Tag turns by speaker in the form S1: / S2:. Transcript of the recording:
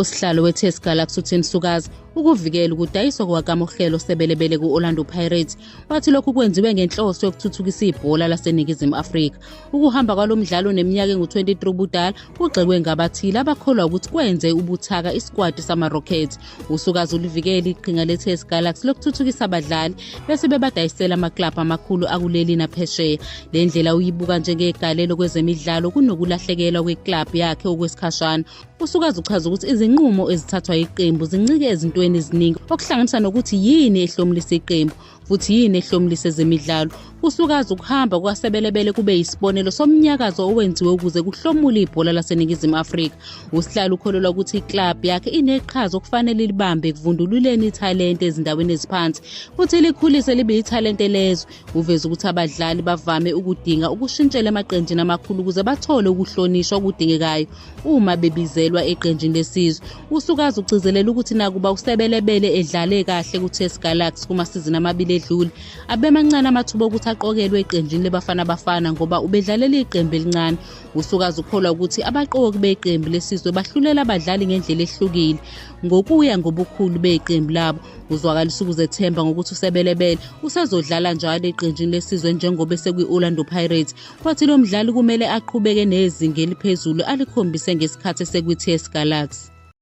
S1: Usihlalo we-TS Galaxy uTim Sukazi ukuvikela ukudayiswa kukaKamohelo Sebelebele ku-Orlando Pirates wathi lokhu kwenziwe ngenhloso yokuthuthukisa ibhola laseNingizimu Afrika. Ukuhamba kwalo mdlalo neminyaka engu-23 ubudala kugxekwe ngabathile abakholwa ukuthi kwenze ubuthaka isikwati sama-Rockets. Usukazi ulivikele iqhinga le-TS Galaxy lokuthuthukisa abadlali bese bebadayisela amaklabhu amakhulu akuleli naphesheya. Le ndlela uyibuka njengegalelo kwezemidlalo kunokulahlekelwa kweklabhu yakhe okwesikhashana. Usukazi uchaza ukuthi izinqumo ezithathwa yiqembu zincike ezintweni eziningi okuhlanganisa nokuthi yini ehlomulisa iqembu futhi yini ehlomulisa ezemidlalo. Usukazi ukuhamba kukaSebelebele kube yisibonelo somnyakazo owenziwe ukuze kuhlomule ibhola laseNingizimu Afrika. Usihlalo ukholelwa ukuthi iklabhu yakhe ineqhaza okufanele libambe ekuvundululeni ithalente ezindaweni eziphansi futhi likhulise libe yithalente lezwe. Uveze ukuthi abadlali bavame ukudinga ukushintshela emaqenjini amakhulu ukuze bathole ukuhlonishwa okudingekayo uma bebizelwa eqenjini lesizwe. Usukazi ugcizelela ukuthi nakuba uSebelebele edlale kahle ku-TS Galaxy kumasizini amabili edlule, abemancane amathuba okuthi aqokelwe eqenjini leBafana Bafana ngoba ubedlalela iqembu elincane. Usukazi ukholwa ukuthi abaqoki beqembu lesizwe bahlulela abadlali ngendlela ehlukile ngokuya ngobukhulu beqembu labo. Uzwakalisa ukuzethemba ngokuthi uSebelebele usezodlala njalo eqenjini lesizwe njengoba esekwi-Orlando Pirates. Wathi lo mdlali kumele aqhubeke nezinga eliphezulu alikhombise ngesikhathi esekwi-TS Galaxy.